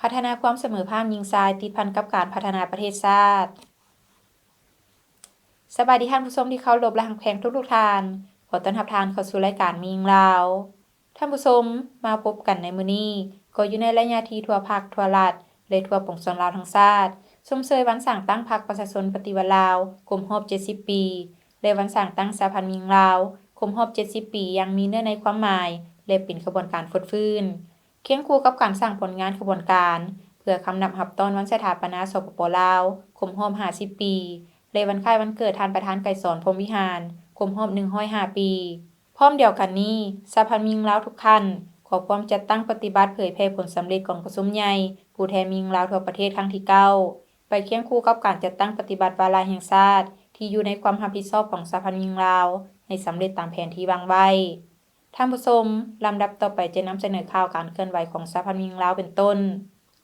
ພັດທະນາຄວາມສະເໝີພາບຍິງຊາຍ ຕິດພັນກັບການພັດທະນາປະເທດຊາດ. ສະບາຍດີທ່ານຜູ້ຊົມທີ່ເຄົາລົບ ແລະ ຮັກແພງທຸກໆທ່ານ. ຂໍຕ້ອນຮັບທ່ານເຂົ້າສູ່ລາຍການແມ່ຍິງລາວ. ທ່ານຜູ້ຊົມ, ມາພົບກັນໃນມື້ນີ້ ກໍຢູ່ໃນໄລຍະທີ່ທົ່ວພັກ, ທົ່ວລັດ ແລະ ທົ່ວປວງຊົນລາວທັງຊາດ ຊົມເຊີຍວັນສ້າງຕັ້ງພັກປະຊາຊົນປະຕິວັດລາວ ຄົບຮອບເຈັດສິບປີ ແລະ ວັນສ້າງຕັ້ງສະຫະພັນແມ່ຍິງລາວ ຄົບຮອບເຈັດສິບປີ ຢ່າງມີເນື້ອໃນຄວາມໝາຍ ແລະ ເປັນຂະບວນການຟົດຟື້ນ. ຄຽງຄູ່ກັບການສ້າງຜົນງານຂະບວນການ ເພື່ອຄຳນັບຮັບຕ້ອນວັນສະຖາປະນາ ສປປ ລາວ ຄົບຮອບຫ້າສິບປີ ແລະ ວັນຄ້າຍວັນເກີດທ່ານປະທານໄກສອນ ພົມວິຫານ ຄົບຮອບໜຶ່ງຮ້ອຍຫ້າປີ. ພ້ອມດຽວກັນນີ້, ສະຫະພັນແມ່ຍິງລາວທຸກຂັ້ນ ກໍພ້ອມຈັດຕັ້ງປະຕິບັດເຜີຍແຜ່ຜົນສຳເລັດກອງປະຊຸມໃຫຍ່ຜູ້ແທນແມ່ຍິງລາວທົ່ວປະເທດຄັ້ງທີເກົ້າ ໄປຄຽງຄູ່ກັບການຈັດຕັ້ງປະຕິບັດວາລະແຫ່ງຊາດທີ່ຢູ່ໃນຄວາມຮັບຜິດຊອບຂອງສະຫະພັນແມ່ຍິງລາວ ໃຫ້ສຳເລັດຕາມແຜນທີ່ວາງໄວ້. ທ່ານຜູ້ຊົມ, ລຳດັບຕໍ່ໄປຈະນຳສະເໜີຂ່າວການເຄື່ອນໄຫວຂອງສະຫະພັນແມ່ຍິງລາວເປັນຕົ້ນ.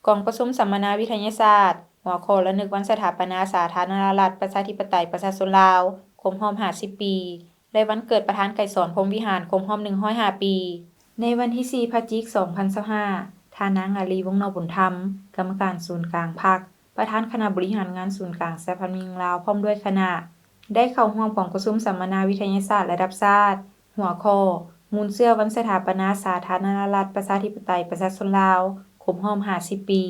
ກອງປະຊຸມສຳມະນາວິທະຍາສາດ ຫົວຂໍ້ລະນຶກວັນສະຖາປະນາສາທາລະນະລັດ ປະຊາທິປະໄຕ ປະຊາຊົນລາວ ຄົບຮອບຫ້າສິບປີ ແລະ ວັນເກີດປະທານໄກສອນ ພົມວິຫານ ຄົບຮອບໜຶ່ງຮ້ອຍຫ້າປີ. ໃນວັນທີສີ່ ພະຈິກ ສອງພັນຊາວຫ້າ, ທ່ານນາງ ອາລີ ວົງນອກບຸນທຳ, ກຳມະການສູນກາງພັກ, ປະທານຄະນະບໍລິຫານງານສູນກາງສະຫະພັນແມ່ຍິງລາວ ພ້ອມດ້ວຍຄະນະ ໄດ້ເຂົ້າຮ່ວມກອງປະຊຸມສຳມະນາວິທະຍາສາດລະດັບຊາດ ຫົວຂໍ້ ມູນເຊື້ອວັນສະຖາປະນາສາທາລະນະລັດ ປະຊາທິປະໄຕ ປະຊາຊົນລາວ ຄົບຮອບຫ້າສິບປີ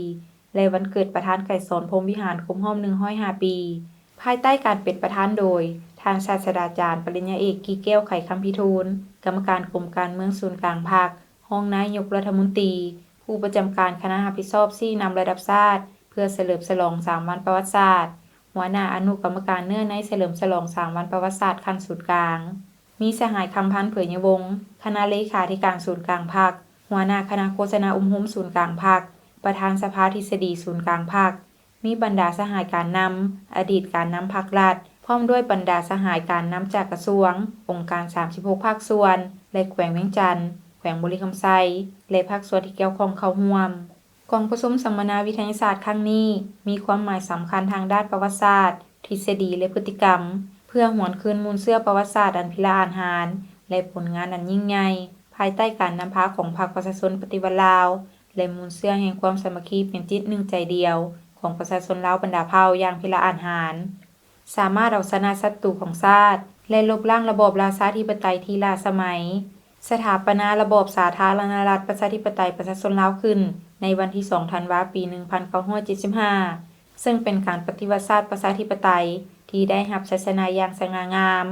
ແລະ ວັນເກີດປະທານໄກສອນ ພົມວິຫານ ຄົບຮອບໜຶ່ງຮ້ອຍຫ້າປີ ພາຍໃຕ້ການເປັນປະທານໂດຍ ທ່ານສາດສະດາຈານ ປະລິນຍາເອກ ກິແກ້ວ ໄຂຄຳພິທູນ, ກຳມະການກົມການເມືອງສູນກາງພັກ, ຮອງນາຍົກລັດຖະມົນຕີ, ຜູ້ປະຈຳການຄະນະຮັບຜິດຊອບຊີ້ນຳລະດັບຊາດ ເພື່ອສະເຫຼີມສະຫຼອງສາມວັນປະຫວັດສາດ, ຫົວໜ້າອະນຸກຳມະການເນື້ອໃນສະເຫຼີມສະຫຼອງສາມວັນປະຫວັດສາດຂັ້ນສູນກາງ, ມີສະຫາຍ ຄຳພັນ ເຜີຍຍະວົງ, ຄະນະເລຂາທິການສູນກາງພັກ, ຫົວໜ້າຄະນະໂຄສະນາອົບຮົມສູນກາງພັກ, ປະທານສະພາທິດສະດີສູນກາງພັກ, ມີບັນດາສະຫາຍການນຳ, ອະດີດການນຳພັກລັດ, ພ້ອມດ້ວຍບັນດາສະຫາຍການນຳຈາກກະຊວງ, ອົງການສາມສິບຫົກພາກສ່ວນ ແລະ ແຂວງວຽງຈັນ, ແຂວງບໍລິຄຳໄຊ ແລະ ພາກສ່ວນທີ່ກ່ຽວຂ້ອງເຂົ້າຮ່ວມ. ກອງປະຊຸມສຳມະນາວິທະຍາສາດຄັ້ງນີ້ ມີຄວາມໝາຍສຳຄັນທາງດ້ານປະຫວັດສາດ, ທິດສະດີ ແລະ ພຶດຕິກຳ ເພື່ອຫວນຄືນມູນເຊື້ອປະຫວັດສາດອັນພິລະອາດຫານ ແລະ ຜົນງານອັນຍິ່ງໃຫຍ່ ພາຍໃຕ້ການນຳພາຂອງພັກປະຊາຊົນປະຕິວັດລາວ ແລະ ມູນເຊື້ອແຫ່ງຄວາມສາມັກຄີເປັນຈິດໜຶ່ງໃຈດຽວຂອງປະຊາຊົນລາວບັນດາເຜົ່າຢ່າງພິລະອາດຫານ, ສາມາດເອົາຊະນະສັດຕູຂອງຊາດ ແລະ ລົບລ້າງລະບອບລາຊາທິປະໄຕທີ່ລ້າສະໄໝ. ສະຖາປະນາລະບອບສາທາລະນະລັດ ປະຊາທິປະໄຕ ປະຊາຊົນລາວຂຶ້ນໃນວັນທີສອງ ທັນວາ ປີໜຶ່ງພັນເກົ້າຮ້ອຍເຈັດສິບຫ້າ ເຊິ່ງເປັນການປະຕິວັດຊາດປະຊາທິປະໄຕທີ່ໄດ້ຮັບໄຊຊະນະຢ່າງສະຫງ່າງາມ.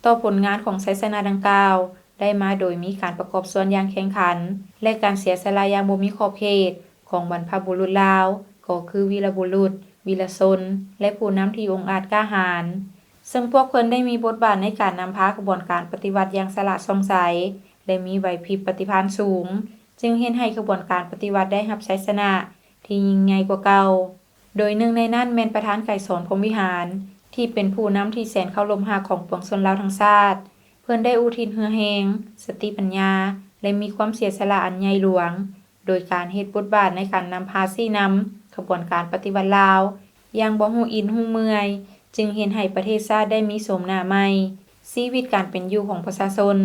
ຕໍ່ຜົນງານຂອງໄຊຊະນະດັ່ງກ່າວ ໄດ້ມາໂດຍມີການປະກອບສ່ວນຢ່າງແຂ່ງຂັນ ແລະ ການເສຍສະຫຼະຢ່າງບໍ່ມີຂອບເຂດຂອງບັນພະບຸລຸດລາວ ກໍຄື ວີລະບຸລຸດ, ວີລະຊົນ ແລະ ຜູ້ນຳທີ່ອົງອາດກ້າຫານ, ເຊິ່ງພວກເພິ່ນໄດ້ມີບົດບາດໃນການນຳພາຂະບວນການປະຕິວັດຢ່າງສະຫຼາດສ່ອງໃສ ແລະ ມີໄຫວພິບປະຕິພານສູງ, ຈຶ່ງເຮັດໃຫ້ຂະບວນການປະຕິວັດໄດ້ຮັບໄຊຊະນະທີ່ຍິ່ງໃຫຍ່ກວ່າເກົ່າ. ໂດຍໜຶ່ງໃນນັ້ນແມ່ນປະທານໄກສອນ ພົມວິຫານ ທີ່ເປັນຜູ້ນຳທີ່ແສນເຄົາລົບຮັກຂອງປວງຊົນລາວທັງຊາດ. ເພິ່ນໄດ້ອຸທິດເຫື່ອແຮງ, ສະຕິປັນຍາ ແລະ ມີຄວາມເສຍສະຫຼະອັນໃຫຍ່ຫຼວງ ໂດຍການເຮັດບົດບາດໃນການນຳພາຊີ້ນຳຂະບວນການປະຕິວັດລາວຢ່າງບໍ່ຮູ້ອິນຮູ້ເມື່ອຍ, ຈຶ່ງເຮັດໃຫ້ປະເທດຊາດໄດ້ມີໂສມໜ້າໃໝ່, ຊີວິດການເປັນຢູ່ຂອງປະຊາຊົນ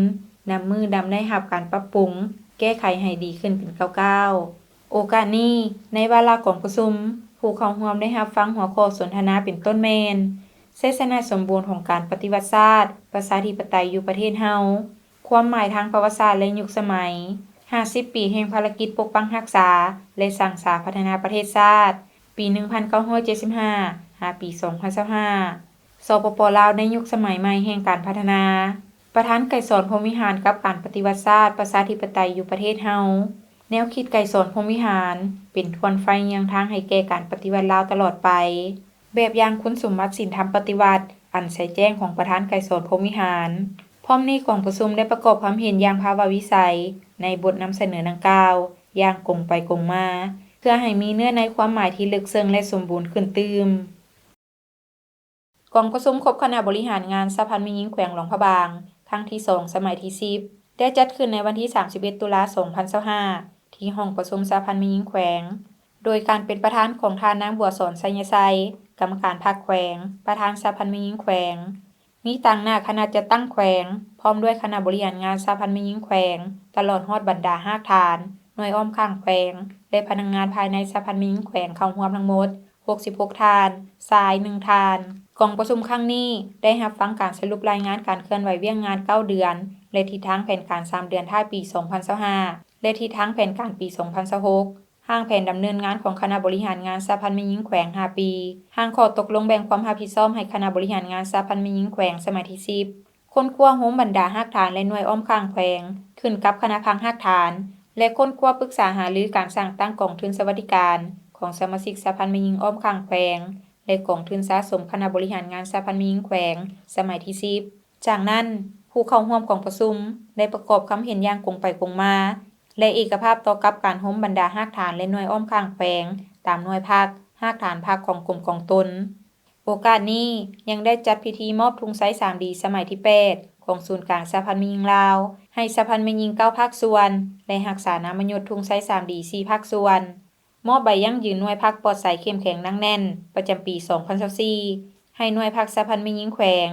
ນັບມື້ນັບໄດ້ຮັບການປັບປຸງແກ້ໄຂໃຫ້ດີຂຶ້ນເປັນກ້າວໆ. ໂອກາດນີ້, ໃນວາລະກອງປະຊຸມ, ຜູ້ເຂົ້າຮ່ວມໄດ້ຮັບຟັງຫົວຂໍ້ສົນທະນາເປັນຕົ້ນແມ່ນ ໄຊຊະນະສົມບູນຂອງການປະຕິວັດຊາດ ປະຊາທິປະໄຕຢູ່ປະເທດເຮົາ, ຄວາມໝາຍທາງປະຫວັດສາດ ແລະ ຍຸກສະໄໝ, ຫ້າສິບປີແຫ່ງພາລະກິດປົກປັກຮັກສາ ແລະ ສ້າງສາພັດທະນາປະເທດຊາດ ປີໜຶ່ງພັນເກົ້າຮ້ອຍເຈັດສິບຫ້າ ຫາປີສອງພັນຊາວຫ້າ ສປປ ລາວໃນຍຸກສະໄໝໃໝ່ແຫ່ງການພັດທະນາ, ປະທານໄກສອນ ພົມວິຫານ ກັບການປະຕິວັດຊາດ ປະຊາທິປະໄຕຢູ່ປະເທດເຮົາ, ແນວຄິດໄກສອນ ພົມວິຫານ ເປັນທ່ວນໄຟເຍືອງທາງໃຫ້ແກ່ການປະຕິວັດລາວຕະຫຼອດໄປ, ແບບຢ່າງຄຸນສົມບັດສິນທຳປະຕິວັດອັນໃສແຈ້ງຂອງປະທານໄກສອນ ພົມວິຫານ. ພ້ອມນີ້ກອງປະຊຸມໄດ້ປະກອບຄຳເຫັນຢ່າງພາວະວິໄສໃນບົດນຳສະເໜີດັ່ງກ່າວຢ່າງກົງໄປກົງມາ ເພື່ອໃຫ້ມີເນື້ອໃນຄວາມໝາຍທີ່ເລິກເຊິ່ງ ແລະ ສົມບູນຂຶ້ນຕື່ມ. ກອງປະຊຸມຄົບຄະນະບໍລິຫານງານສະຫະພັນແມ່ຍິງແຂວງຫຼວງພະບາງ ຄັ້ງທີສອງ ສະໄໝທີສິບ ໄດ້ຈັດຂຶ້ນໃນວັນທີສາມສິບເອັດ ຕຸລາ ສອງພັນຊາວຫ້າ ທີ່ຫ້ອງປະຊຸມສະຫະພັນແມ່ຍິງແຂວງ ໂດຍການເປັນປະທານຂອງທ່ານນາງ ບົວສອນ ໄຊຍະໄຊ, ກຳມະການພັກແຂວງ, ປະທານສະຫະພັນແມ່ຍິງແຂວງ, ມີຕາງໜ້າຄະນະຈັດຕັ້ງແຂວງ ພ້ອມດ້ວຍຄະນະບໍລິຫານງານສະຫະພັນແມ່ຍິງແຂວງ ຕະຫຼອດຮອດບັນດາຮາກຖານ ໜ່ວຍອ້ອມຂ້າງແຂວງ ແລະ ພະນັກງານພາຍໃນສະຫະພັນແມ່ຍິງແຂວງເຂົ້າຮ່ວມທັງໝົດ ຫົກສິບຫົກທ່ານ, ຊາຍໜຶ່ງທ່ານ. ກອງປະຊຸມຄັ້ງນີ້ໄດ້ຮັບຟັງການສະຫຼຸບລາຍງານການເຄື່ອນໄຫວວຽກງານເກົ້າເດືອນ ແລະ ທິດທາງແຜນການສາມເດືອນທ້າຍປີສອງພັນຊາວຫ້າ ແລະ ທິດທາງແຜນການປີສອງພັນຊາວຫົກ, ຮ່າງແຜນດຳເນີນງານຂອງຄະນະບໍລິຫານງານສະຫະພັນແມ່ຍິງແຂວງຫ້າປີ, ຮ່າງຂໍ້ຕົກລົງແບ່ງຄວາມຮັບຜິດຊອບໃຫ້ຄະນະບໍລິຫານງານສະຫະພັນແມ່ຍິງແຂວງສະໄໝທີສິບ, ຄົ້ນຄວ້າໂຮມບັນດາຮາກຖານ ແລະ ໜ່ວຍອ້ອມຂ້າງແຂວງ ຂຶ້ນກັບຄະນະພັກຮາກຖານ ແລະ ຄົ້ນຄວ້າປຶກສາຫາລືການສ້າງຕັ້ງກອງທຶນສະຫວັດດີການຂອງສະມາຊິກສະຫະພັນແມ່ຍິງອ້ອມຂ້າງແຂວງ ແລະ ກອງທຶນສະສົມຄະນະບໍລິຫານງານສະຫະພັນແມ່ຍິງແຂວງສະໄໝທີສິບ. ຈາກນັ້ນ, ຜູ້ເຂົ້າຮ່ວມກອງປະຊຸມໄດ້ປະກອບຄຳເຫັນຢ່າງກົງໄປກົງມາ ແລະ ເອກະພາບຕໍ່ກັບການໂຮມບັນດາຮາກຖານ ແລະ ໜ່ວຍອ້ອມຂ້າງແຂວງ ຕາມໜ່ວຍພັກ, ຮາກຖານພັກຂອງກົມກອງຕົນ. ໂອກາດນີ້ຍັງໄດ້ຈັດພິທີມອບທຸງໄຊສາມດີສະໄໝທີແປດ ຂອງສູນກາງສະຫະພັນແມ່ຍິງລາວ ໃຫ້ສະຫະພັນແມ່ຍິງເກົ້າພາກສ່ວນ ແລະ ຮັກສານາມະຍົດທຸງໄຊສາມດີສີ່ພາກສ່ວນ, ມອບໃບຢັ້ງຢືນໜ່ວຍພັກປອດໃສເຂັ້ມແຂງໜັກແໜ້ນ ປະຈຳປີສອງພັນຊາວສີ່ ໃຫ້ໜ່ວຍພັກສະຫະພັນແມ່ຍິງແຂວງ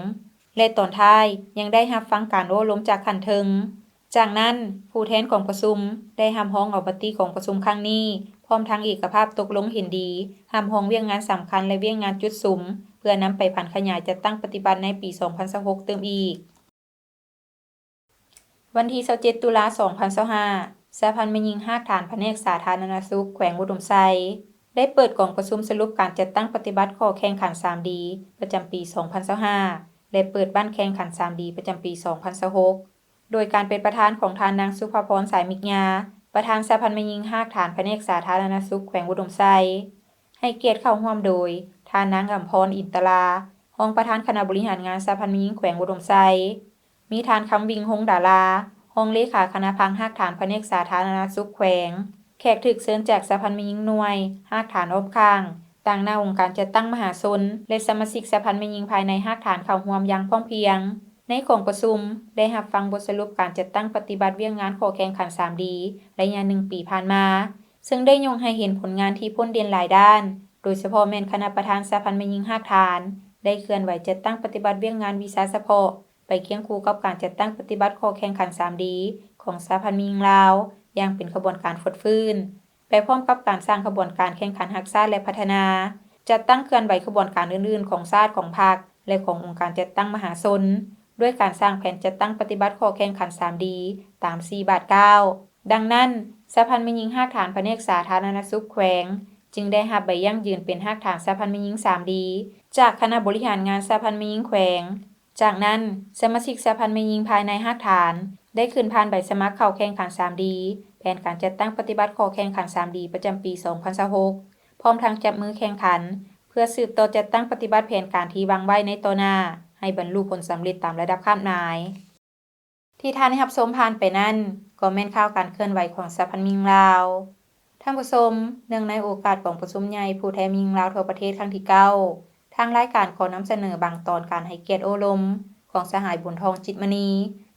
ແລະ ຕອນທ້າຍຍັງໄດ້ຮັບຟັງການໂອ້ລົມຈາກຂັ້ນເທິງ. ຈາກນັ້ນ, ຜູ້ແທນກອງປະຊຸມໄດ້ຮັບຮອງເອົາມະຕິກອງປະຊຸມຄັ້ງນີ້ ພ້ອມທັງເອກະພາບຕົກລົງເຫັນດີ ຮັບຮອງວຽກງານສຳຄັນ ແລະ ວຽກງານຈຸດສຸມ ເພື່ອນຳໄປຜັນຂະຫຍາຍຈັດຕັ້ງປະຕິບັດໃນປີສອງພັນຊາວຫົກຕື່ມອີກ. ວັນທີຊາວເຈັດ ຕຸລາ ສອງພັນຊາວຫ້າ ສະຫະພັນແມ່ຍິງຮາກຖານພະແນກສາທາລະນະສຸກແຂວງອຸດົມໄຊ ໄດ້ເປີດກອງປະຊຸມສະຫຼຸບການຈັດຕັ້ງປະຕິບັດຂໍ້ແຂ່ງຂັນສາມດີ ປະຈຳປີສອງພັນຊາວຫ້າ ແລະ ເປີດບັ້ນແຂ່ງຂັນສາມດີ ປະຈຳປີສອງພັນຊາວຫົກ ໂດຍການເປັນປະທານຂອງທ່ານນາງ ສຸພາພອນ ສາຍມິກຍາ ປະທານສະຫະພັນແມ່ຍິງຮາກຖານພະແນກສາທາລະນະສຸກແຂວງອຸດົມໄຊ, ໃຫ້ກຽດເຂົ້າຮ່ວມໂດຍ ທ່ານນາງ ອຳພອນ ອິນຕະລາ ຮອງປະທານຄະນະບໍລິຫານງານສະຫະພັນແມ່ຍິງແຂວງອຸດົມໄຊ, ມີທ່ານ ຄຳວິງ ຮົງດາລາ ຮອງເລຂາຄະນະພັກຮາກຖານພະແນກສາທາລະນະສຸກແຂວງ, ແຂກຖືກເຊີນຈາກສະຫະພັນແມ່ຍິງໜ່ວຍຮາກຖານອ້ອມຂ້າງ, ຕາງໜ້າອົງການຈັດຕັ້ງມະຫາຊົນ ແລະ ສະມາຊິກສະຫະພັນແມ່ຍິງພາຍໃນຮາກຖານເຂົ້າຮ່ວມຢ່າງພ້ອມພຽງ. ໃນກອງປະຊຸມໄດ້ຮັບຟັງບົດສະຫຼຸບການຈັດຕັ້ງປະຕິບັດວຽກງານຂໍ້ແຂ່ງຂັນສາມດີ ໄລຍະໜຶ່ງປີຜ່ານມາ, ເຊິ່ງໄດ້ຍົກໃຫ້ເຫັນຜົນງານທີ່ພົ້ນເດັ່ນຫຼາຍດ້ານ, ໂດຍສະເພາະແມ່ນຄະນະປະທານສະຫະພັນແມ່ຍິງຮາກຖານ ໄດ້ເຄື່ອນໄຫວຈັດຕັ້ງປະຕິບັດວຽກງານວິຊາສະເພາະ ໄປຄຽງຄູ່ກັບການຈັດຕັ້ງປະຕິບັດຂໍ້ແຂ່ງຂັນສາມດີ ຂອງສະຫະພັນແມ່ຍິງລາວ ຢ່າງເປັນຂະບວນການຟົດຟື້ນ. ໄປພ້ອມກັບການສ້າງຂະບວນການແຂ່ງຂັນຮັກຊາດ ແລະ ພັດທະນາ, ຈັດຕັ້ງເຄື່ອນໄຫວຂະບວນການອື່ນໆຂອງຊາດ, ຂອງພັກ ແລະ ຂອງອົງການຈັດຕັ້ງມະຫາຊົນ, ດ້ວຍການສ້າງແຜນຈັດຕັ້ງປະຕິບັດຂໍ້ແຂ່ງຂັນສາມດີ ຕາມສີ່ບາດກ້າວ. ດັ່ງນັ້ນ, ສະຫະພັນແມ່ຍິງຮາກຖານພະແນກສາທາລະນະສຸກແຂວງ ຈຶ່ງໄດ້ຮັບໃບຢັ້ງຢືນເປັນຮາກຖານສະຫະພັນແມ່ຍິງສາມດີ ຈາກຄະນະບໍລິຫານງານສະຫະພັນແມ່ຍິງແຂວງ. ຈາກນັ້ນ, ສະມາຊິກສະຫະພັນແມ່ຍິງພາຍໃນຮາກຖານ ໄດ້ຂຶ້ນຜ່ານໃບສະໝັກເຂົ້າແຂ່ງຂັນສາມດີ ແຜນການຈັດຕັ້ງປະຕິບັດຂໍ້ແຂ່ງຂັນສາມດີ ປະຈຳປີສອງພັນຊາວຫົກ ພ້ອມທັງຈັບມືແຂ່ງຂັນ ເພື່ອສືບຕໍ່ຈັດຕັ້ງປະຕິບັດແຜນການທີ່ວາງໄວ້ໃນຕໍ່ໜ້າ ໃຫ້ບັນລຸຜົນສຳເລັດຕາມລະດັບຄາດໝາຍ. ທີ່ທ່ານໄດ້ຮັບຊົມຜ່ານໄປນັ້ນ ກໍແມ່ນຂ່າວການເຄື່ອນໄຫວຂອງສະຫະພັນແມ່ຍິງລາວ. ທ່ານຜູ້ຊົມ, ເນື່ອງໃນໂອກາດກອງປະຊຸມໃຫຍ່ຜູ້ແທນແມ່ຍິງລາວທົ່ວປະເທດຄັ້ງທີເກົ້າ, ທາງລາຍການຂໍນຳສະເໜີບາງຕອນການໃຫ້ກຽດໂອ້ລົມຂອງສະຫາຍ ບຸນທອງ ຈິດມະນີ,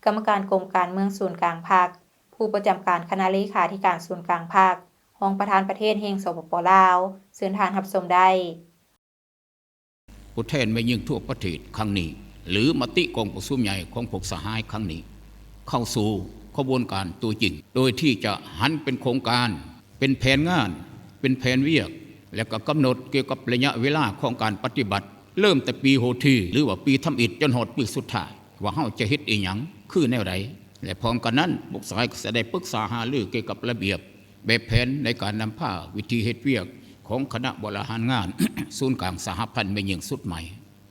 ກຳມະການກົມການເມືອງສູນກາງພັກ, ຜູ້ປະຈຳການຄະນະເລຂາທິການສູນກາງພັກ, ຮອງປະທານປະເທດແຫ່ງ ສປປ ລາວ. ເຊີນທ່ານຮັບຊົມໄດ້. ຜູ້ແທນແມ່ຍິງທົ່ວປະເທດຄັ້ງນີ້ ຫຼື ມະຕິກອງປະຊຸມໃຫຍ່ຂອງພວກສະຫາຍຄັ້ງນີ້ ເຂົ້າສູ່ຂະບວນການຕົວຈິງ, ໂດຍທີ່ຈະຫັນເປັນໂຄງການ, ເປັນແຜນງານ, ເປັນແຜນວຽກ ແລະ ກໍກຳນົດກ່ຽວກັບໄລຍະເວລາຂອງການປະຕິບັດ, ເລີ່ມແຕ່ປີຫົວທີ ຫຼືວ່າປີທຳອິດ ຈົນຮອດປີສຸດທ້າຍ ວ່າເຮົາຈະເຮັດອີ່ຫຍັງ, ຄືແນວໃດ ແລະ ພ້ອມກັນນັ້ນ ພວກສະຫາຍກໍຈະໄດ້ປຶກສາຫາລືກ່ຽວກັບລະບຽບ ແບບແຜນໃນການນຳພາວິທີເຮັດວຽກຂອງຄະນະບໍລິຫານງານ ສູນກາງສະຫະພັນແມ່ຍິງຊຸດໃໝ່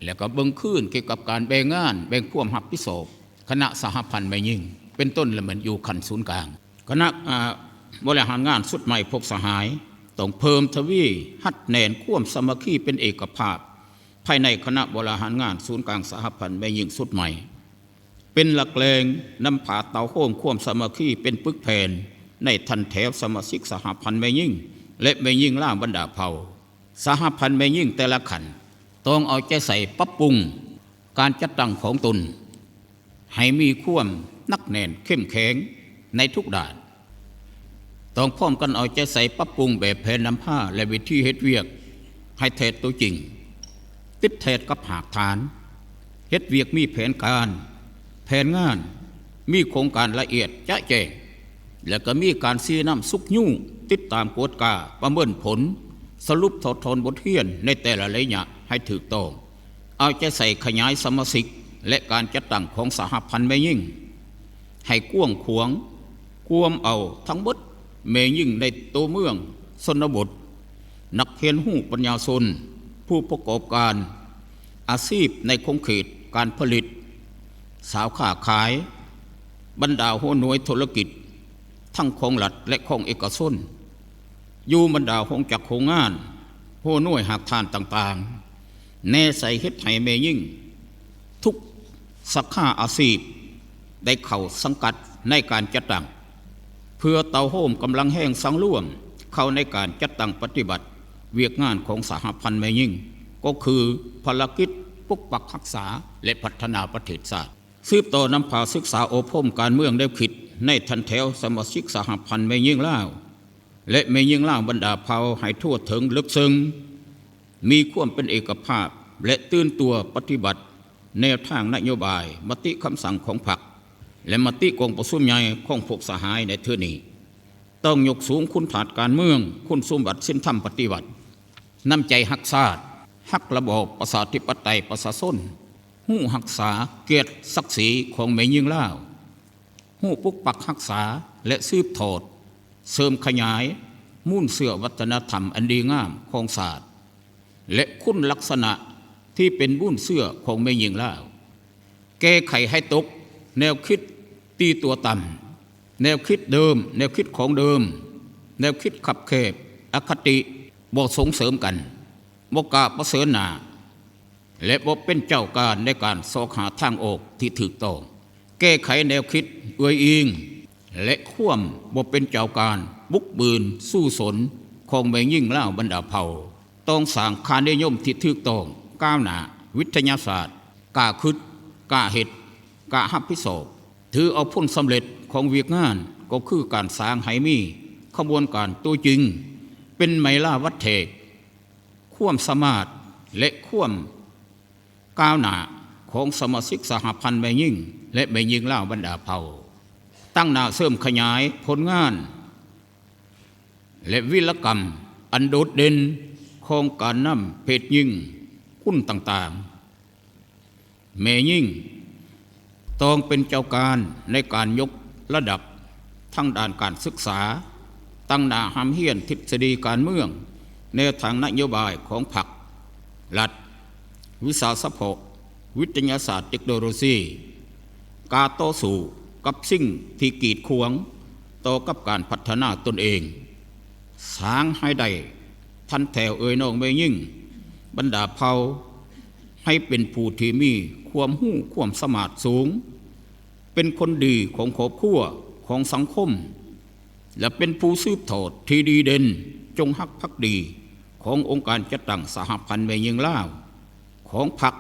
ແລະ ກໍເບິ່ງຄືນກ່ຽວກັບການແບ່ງງານ ແບ່ງຄວາມຮັບຜິດຊອບຄະນະສະຫະພັນແມ່ຍິງ ເປັນຕົ້ນລະແມ່ນຢູ່ຂັ້ນສູນກາງ. ຄະນະ ອາ ບໍລິຫານງານຊຸດໃໝ່ພວກສະຫາຍ ຕ້ອງເພີ່ມທະວີຮັດແໜ້ນຄວາມສາມັກຄີເປັນເອກະພາບ ພາຍໃນຄະນະບໍລິຫານງານສູນກາງສະຫະພັນແມ່ຍິງຊຸດໃໝ່ ເປັນຫຼັກແຫຼ່ງນຳພາເຕົ້າໂຮມຄວາມສາມັກຄີເປັນປຶກແຜ່ນໃນຖັນແຖວສະມາຊິກສະຫະພັນແມ່ຍິງ ແລະ ແມ່ຍິງລາວບັນດາເຜົ່າ. ສະຫະພັນແມ່ຍິງແຕ່ລະຂັ້ນຕ້ອງເອົາໃຈໃສ່ປັບປຸງການຈັດຕັ້ງຂອງຕົນ ໃຫ້ມີຄວາມໜັກແໜ້ນເຂັ້ມແຂງໃນທຸກດ້ານ. ຕ້ອງພ້ອມກັນເອົາໃຈໃສ່ປັບປຸງແບບແຜນນຳພາ ແລະ ວິທີເຮັດວຽກໃຫ້ແທດໂຕຈິງ, ຕິດແທດກັບຮາກຖານ, ເຮັດວຽກມີແຜນການ, ແຜນງານ, ມີໂຄງການລະອຽດຈະແຈ້ງ, ແລະ ກໍມີການຊີ້ນຳຊຸກຍູ້, ຕິດຕາມກວດກາ, ປະເມີນຜົນ, ສະຫຼຸບຖອດຖອນບົດຮຽນໃນແຕ່ລະໄລຍະໃຫ້ຖືກຕ້ອງ, ເອົາໃຈໃສ່ຂະຫຍາຍສະມາຊິກ ແລະ ການຈັດຕັ້ງຂອງສະຫະພັນແມ່ຍິງໃຫ້ກວ້າງຂວາງ, ກວມເອົາທັງໝົດແມ່ຍິງໃນໂຕເມືອງ, ຊົນນະບົດ, ນັກຮຽນຮູ້ປັນຍາຊົນ, ຜູ້ປະກອບການອາຊີບໃນຂົງເຂດການຜະລິດ, ຊາວຄ້າຂາຍ, ບັນດາຫົວໜ່ວຍທຸລະກິດ ທັງຂອງລັດ ແລະ ຂອງເອກະຊົນ, ຢູ່ບັນດາໂຮງຈັກໂຮງງານ, ຫົວໜ່ວຍຮາກຖານຕ່າງໆ, ແນໃສ່ເຮັດໃຫ້ແມ່ຍິງທຸກສາຂາອາຊີບໄດ້ເຂົ້າສັງກັດໃນການຈັດຕັ້ງ ເພື່ອເຕົ້າໂຮມກຳລັງແຮງສັງລວມເຂົ້າໃນການຈັດຕັ້ງປະຕິບັດວຽກງານຂອງສະຫະພັນແມ່ຍິງ, ກໍຄືພາລະກິດປົກປັກຮັກສາ ແລະ ພັດທະນາປະເທດຊາດ. ສືບຕໍ່ນຳພາສຶກສາອົບຮົມການເມືອງແນວຄິດໃນຖັນແຖວສະມາຊິກສະຫະພັນແມ່ຍິງລາວ ແລະ ແມ່ຍິງລາວບັນດາເຜົ່າໃຫ້ທົ່ວເຖິງເລິກເຊິ່ງ, ມີຄວາມເປັນເອກະພາບ ແລະ ຕື່ນຕົວປະຕິບັດແນວທາງນະໂຍບາຍ, ມະຕິຄຳສັ່ງຂອງພັກ ແລະ ມະຕິກອງປະຊຸມໃຫຍ່ຂອງພວກສະຫາຍໃນເທື່ອນີ້. ຕ້ອງຍົກສູງຄຸນທາດການເມືອງ, ຄຸນສົມບັດສິນທຳປະຕິວັດ, ນ້ຳໃຈຮັກຊາດ, ຮັກລະບອບປະຊາທິປະໄຕປະຊາຊົນ, ຮູ້ຮັກສາກຽດສັກສີຂອງແມ່ຍິງລາວ, ຮູ້ປົກປັກຮັກສາ ແລະ ສືບທອດ, ເສີມຂະຫຍາຍມູນເຊື້ອວັດທະນະທຳອັນດີງາມຂອງຊາດ ແລະ ຄຸນລັກສະນະທີ່ເປັນມູນເຊື້ອຂອງແມ່ຍິງລາວ. ແກ້ໄຂໃຫ້ຕົກແນວຄິດຕີຕົວຕ່ຳ, ແນວຄິດເດີມ, ແນວຄິດຂອງເດີມ, ແນວຄິດຄັບແຄບ, ອະຄະຕິ, ບໍ່ສົ່ງເສີມກັນ, ບໍ່ກ້າປະເຊີນໜ້າ ແລະ ບໍ່ເປັນເຈົ້າການໃນການຊອກຫາທາງອອກທີ່ຖືກຕ້ອງ, ແກ້ໄຂແນວຄິດເອື້ອຍອີງ ແລະ ຄວາມບໍ່ເປັນເຈົ້າການບຸກບືນສູ້ຊົນຂອງແມ່ຍິງລາວບັນດາເຜົ່າ. ຕ້ອງສ້າງຄ່ານິຍົມທີ່ຖືກຕ້ອງ, ກ້າວໜ້າ, ວິທະຍາສາດ, ກ້າຄິດ, ກ້າເຮັດ, ກ້າຮັບຜິດຊອບ. ຖືເອົາຜົນສຳເລັດຂອງວຽກງານ ກໍຄືການສ້າງໃຫ້ມີຂະບວນການຕົວຈິງ ເປັນໄມລາວັດແທກ ຄວາມສາມາດ ແລະ ຄວາມກ້າວໜ້າຂອງສະມາຊິກສະຫະພັນແມ່ຍິງ ແລະ ແມ່ຍິງລາວບັນດາເຜົ່າ, ຕັ້ງໜ້າເສີມຂະຫຍາຍຜົນງານ ແລະ ວິລະກຳອັນໂດດເດັ່ນຂອງການນຳເພດຍິງກຸນຕ່າງໆ. ແມ່ຍິງຕ້ອງເປັນເຈົ້າການໃນການຍົກລະດັບທາງດ້ານການສຶກສາ, ຕັ້ງໜ້າຮ່ຳຮຽນທິດສະດີການເມືອງ, ແນວທາງນະໂຍບາຍຂອງພັກ, ລັດ, ວິຊາສະເພາະ, ວິທະຍາສາດ, ເຕັກໂນໂລຊີ, ກ້າຕໍ່ສູ້ກັບສິ່ງທີ່ກີດຂວາງຕໍ່ກັບການພັດທະນາຕົນເອງ, ສ້າງໃຫ້ໄດ້ທັນແຖວເອື້ອຍນ້ອງແມ່ຍິງບັນດາເຜົ່າ ໃຫ້ເປັນຜູ້ທີ່ມີຄວາມຮູ້ຄວາມສາມາດສູງ, ເປັນຄົນດີຂອງຄອບຄົວ, ຂອງສັງຄົມ ແລະ ເປັນຜູ້ສືບທອດທີ່ດີເດັ່ນ, ຈົງຮັກພັກດີຂອງອົງການຈັດຕັ້ງສະຫະພັນແມ່ຍິງລາວ, ຂອງພັກ,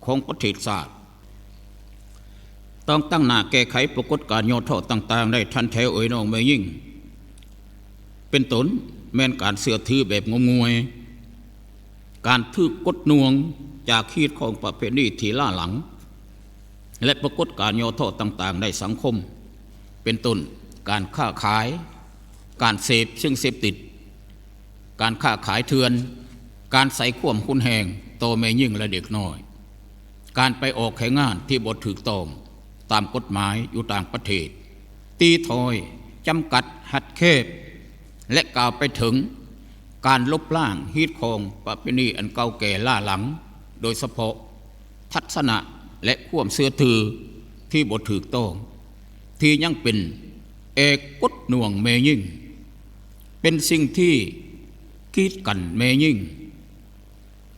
ຂອງປະເທດຊາດ. ຕ້ອງຕັ້ງໜ້າແກ້ໄຂປາກົດການຫຍໍ້ທໍ້ຕ່າງໆ ໃນຖັນແຖວເອື້ອຍນ້ອງແມ່ຍິງ, ເປັນຕົ້ນແມ່ນການເຊື່ອຖືແບບງົມງວຍ, ການຖືກກົດໜ່ວງຈາກຮີດຄອງປະເພນີທີ່ລ້າຫຼັງ ແລະ ປາກົດການຫຍໍ້ທໍ້ຕ່າງໆໃນສັງຄົມ, ເປັນຕົ້ນການຄ້າຂາຍ, ການເສບສິ່ງເສບຕິດ, ການຄ້າຂາຍເຖື່ອນ, ການໃຊ້ຄວາມຮຸນແຮງຕໍ່ແມ່ຍິງ ແລະ ເດັກນ້ອຍ, ການໄປອອກແຮງງານທີ່ບໍ່ຖືກຕ້ອງຕາມກົດໝາຍຢູ່ຕ່າງປະເທດ, ຕີຖອຍ, ຈຳກັດ, ຮັດແຄບ ແລະ ກ່າວໄປເຖິງການລົບລ້າງຮີດຄອງປະເພນີອັນເກົ່າແກ່ລ້າຫຼັງ, ໂດຍສະເພາະທັດສະນະ ແລະ ຄວາມເຊື່ອຖືທີ່ບໍ່ຖືກຕ້ອງ ທີ່ຍັງເປັນແອກົດໜ່ວງແມ່ຍິງ, ເປັນສິ່ງທີ່ກີດກັ້ນແມ່ຍິງ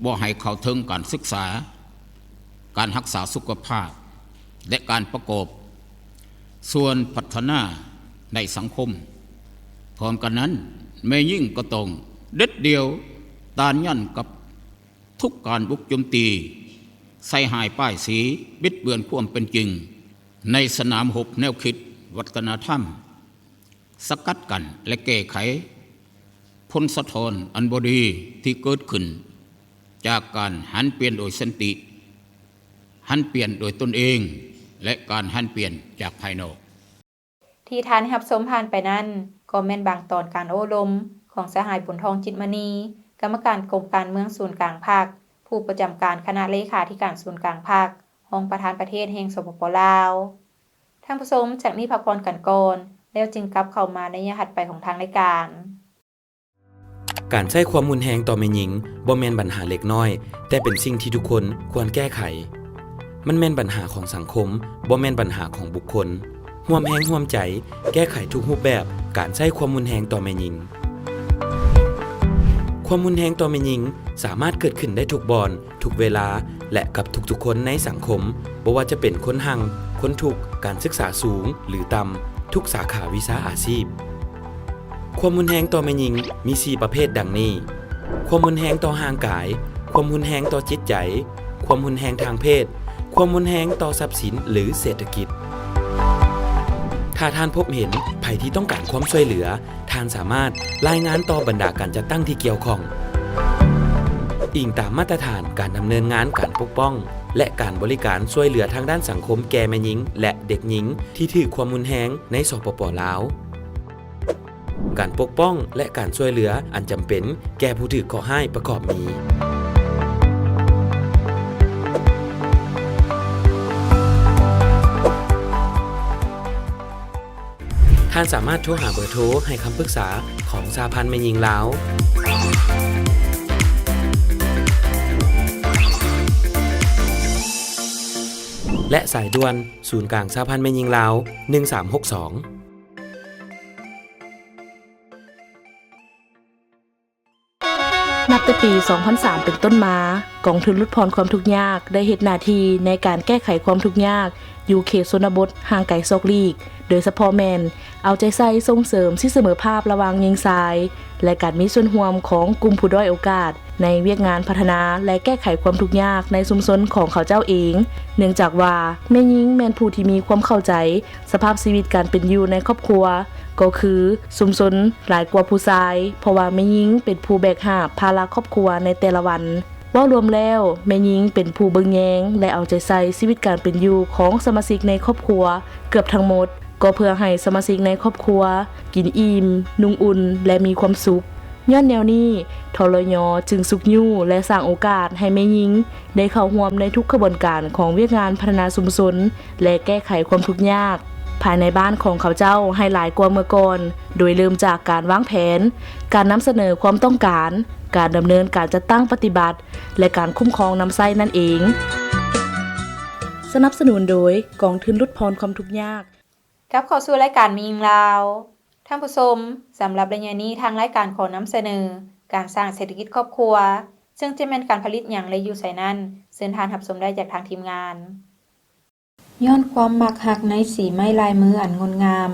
ບໍ່ໃຫ້ເຂົ້າເຖິງການສຶກສາ, ການຮັກສາສຸຂະພາບ ແລະ ການປະກອບສ່ວນພັດທະນາໃນສັງຄົມ. ພ້ອມກັນນັ້ນ, ແມ່ຍິງກໍຕ້ອງເດັດດ່ຽວຕ້ານຢັນກັບທຸກການບຸກໂຈມຕີ, ໃສ່ຮ້າຍປ້າຍສີ, ບິດເບືອນຄວາມເປັນຈິງໃນສະໜາມຮົບແນວຄິດວັດທະນະທຳ. ສະກັດກັ້ນ ແລະ ແກ້ໄຂຜົນສະທ້ອນອັນບໍ່ດີທີ່ເກີດຂຶ້ນຈາກການຫັນປ່ຽນໂດຍສັນຕິ, ຫັນປ່ຽນໂດຍຕົນເອງ ແລະ ການຫັນປ່ຽນຈາກພາຍນອກ. ທີ່ທ່ານໄດ້ຮັບຊົມຜ່ານໄປນັ້ນ ກໍແມ່ນບາງຕອນການໂອ້ລົມຂອງສະຫາຍ ບຸນທອງ ຈິດມະນີ ກຳມະການກົມການເມືອງສູນກາງພັກ, ຜູ້ປະຈຳການຄະນະເລຂາທິການສູນກາງພັກ, ຮອງປະທານປະເທດແຫ່ງ ສປປ ລາວ. ທ່ານຜູ້ຊົມ, ຈາກນີ້ພັກຜ່ອນກັນກ່ອນ, ແລ້ວຈຶ່ງກັບເຂົ້າມາໃນໄລຍະຖັດໄປຂອງທາງລາຍການ. ການໃຊ້ຄວາມຮຸນແຮງຕໍ່ແມ່ຍິງບໍ່ແມ່ນບັນຫາເລັກນ້ອຍ, ແຕ່ເປັນສິ່ງທີ່ທຸກຄົນຄວນແກ້ໄຂ. ມັນແມ່ນບັນຫາຂອງສັງຄົມ, ບໍ່ແມ່ນບັນຫາຂອງບຸກຄົນ. ຮ່ວມແຮງຮ່ວມໃຈແກ້ໄຂທຸກຮູບແບບການໃຊ້ຄວາມຮຸນແຮງຕໍ່ແມ່ຍິງ. ຄວາມຮຸນແຮງຕໍ່ແມ່ຍິງສາມາດເກີດຂຶ້ນໄດ້ທຸກບ່ອນ, ທຸກເວລາ ແລະ ກັບທຸກໆຄົນໃນສັງຄົມ, ບໍ່ວ່າຈະເປັນຄົນຮັ່ງ, ຄົນທຸກ, ການສຶກສາສູງ ຫຼື ຕ່ຳ, ທຸກສາຂາວິຊາອາຊີບ. ຄວາມຮຸນແຮງຕໍ່ແມ່ຍິງມີສີ່ປະເພດດັ່ງນີ້: ຄວາມຮຸນແຮງຕໍ່ຮ່າງກາຍ, ຄວາມຮຸນແຮງຕໍ່ຈິດໃຈ, ຄວາມຮຸນແຮງທາງເພດ, ຄວາມຮຸນແຮງຕໍ່ຊັບສິນ ຫຼື ເສດຖະກິດ. ຖ້າທ່ານພົບເຫັນໃຜທີ່ຕ້ອງການຄວາມຊ່ວຍເຫຼືອ, ທ່ານສາມາດລາຍງານຕໍ່ບັນດາການຈັດຕັ້ງທີ່ກ່ຽວຂ້ອງ. ອີງຕາມມາດຕະຖານການດຳເນີນງານການປົກປ້ອງ ແລະ ການບໍລິການຊ່ວຍເຫຼືອທາງດ້ານສັງຄົມແກ່ແມ່ຍິງ ແລະ ເດັກຍິງທີ່ຖືກຄວາມຮຸນແຮງໃນ ສປປ ລາວ. ການປົກປ້ອງ ແລະ ການຊ່ວຍເຫຼືອອັນຈຳເປັນແກ່ຜູ້ຖືກເຄາະຮ້າຍປະກອບມີ. ທ່ານສາມາດໂທຫາເບີໂທໃຫ້ຄຳປຶກສາຂອງສະຫະພັນແມ່ຍິງລາວ ແລະ ສາຍດ່ວນສູນກາງສະຫະພັນແມ່ຍິງລາວ ໜຶ່ງສາມຫົກສອງ. ນັບແຕ່ປີສອງພັນສາມເປັນຕົ້ນມາ, ກອງທຶນຫຼຸດຜ່ອນຄວາມທຸກຍາກໄດ້ເຮັດໜ້າທີ່ໃນການແກ້ໄຂຄວາມທຸກຍາກຢູ່ເຂດຊົນນະບົດຫ່າງໄກສອກຫຼີກ, ໂດຍສະເພາະແມ່ນເອົາໃຈໃສ່ສົ່ງເສີມສິດສະເໝີພາບລະຫວ່າງຍິງຊາຍ ແລະ ການມີສ່ວນຮ່ວມຂອງກຸ່ມຜູ້ດ້ອຍໂອກາດໃນວຽກງານພັດທະນາ ແລະ ແກ້ໄຂຄວາມທຸກຍາກໃນຊຸມຊົນຂອງເຂົາເຈົ້າເອງ, ເນື່ອງຈາກວ່າແມ່ຍິງແມ່ນຜູ້ທີ່ມີຄວາມເຂົ້າໃຈ ສະພາບຊີວິດການເປັນຢູ່ໃນຄອບຄົວ ກໍຄືຊຸມຊົນຫຼາຍກວ່າຜູ້ຊາຍ, ເພາະວ່າແມ່ຍິງເປັນຜູ້ແບກຫາບພາລະຄອບຄົວໃນແຕ່ລະວັນ. ເວົ້າລວມແລ້ວ, ແມ່ຍິງເປັນຜູ້ເບິ່ງແຍງ ແລະ ເອົາໃຈໃສ່ຊີວິດການເປັນຢູ່ຂອງສະມາຊິກໃນຄອບຄົວເກືອບທັງໝົດ, ກໍເພື່ອໃຫ້ສະມາຊິກໃນຄອບຄົວກິນອີ່ມ, ນຸ່ງອຸ່ນ ແລະ ມີຄວາມສຸກ. ຍ້ອນແນວນີ້, ທລຍ ຈຶ່ງຊຸກຍູ້ ແລະ ສ້າງໂອກາດໃຫ້ແມ່ຍິງໄດ້ເຂົ້າຮ່ວມໃນທຸກຂະບວນການຂອງວຽກງານພັດທະນາຊຸມຊົນ ແລະ ແກ້ໄຂຄວາມທຸກຍາກພາຍໃນບ້ານຂອງເຂົາເຈົ້າໃຫ້ຫຼາຍກວ່າເມື່ອກ່ອນ, ໂດຍເລີ່ມຈາກການວາງແຜນ, ການນຳສະເໜີຄວາມຕ້ອງການ, ການດຳເນີນການຈັດຕັ້ງປະຕິບັດ ແລະ ການຄຸ້ມຄອງນຳໃຊ້ນັ້ນເອງ. ສະໜັບສະໜູນໂດຍກອງທຶນຫຼຸດຜ່ອນຄວາມທຸກຍາກ. ກັບເຂົ້າສູ່ລາຍການແມ່ຍິງລາວ. ທ່ານຜູ້ຊົມ, ສຳລັບໄລຍະນີ້ທາງລາຍການຂໍນຳສະເໜີການສ້າງເສດຖະກິດຄອບຄົວ, ເຊິ່ງຈະແມ່ນການຜະລິດຫຍັງ ແລະ ຢູ່ໃສນັ້ນ, ເຊີນທ່ານຮັບຊົມໄດ້ຈາກທາງທີມງານ. ຍ້ອນຄວາມມັກຮັກໃນສີໄມ້ລາຍມືອັນງົດງາມ,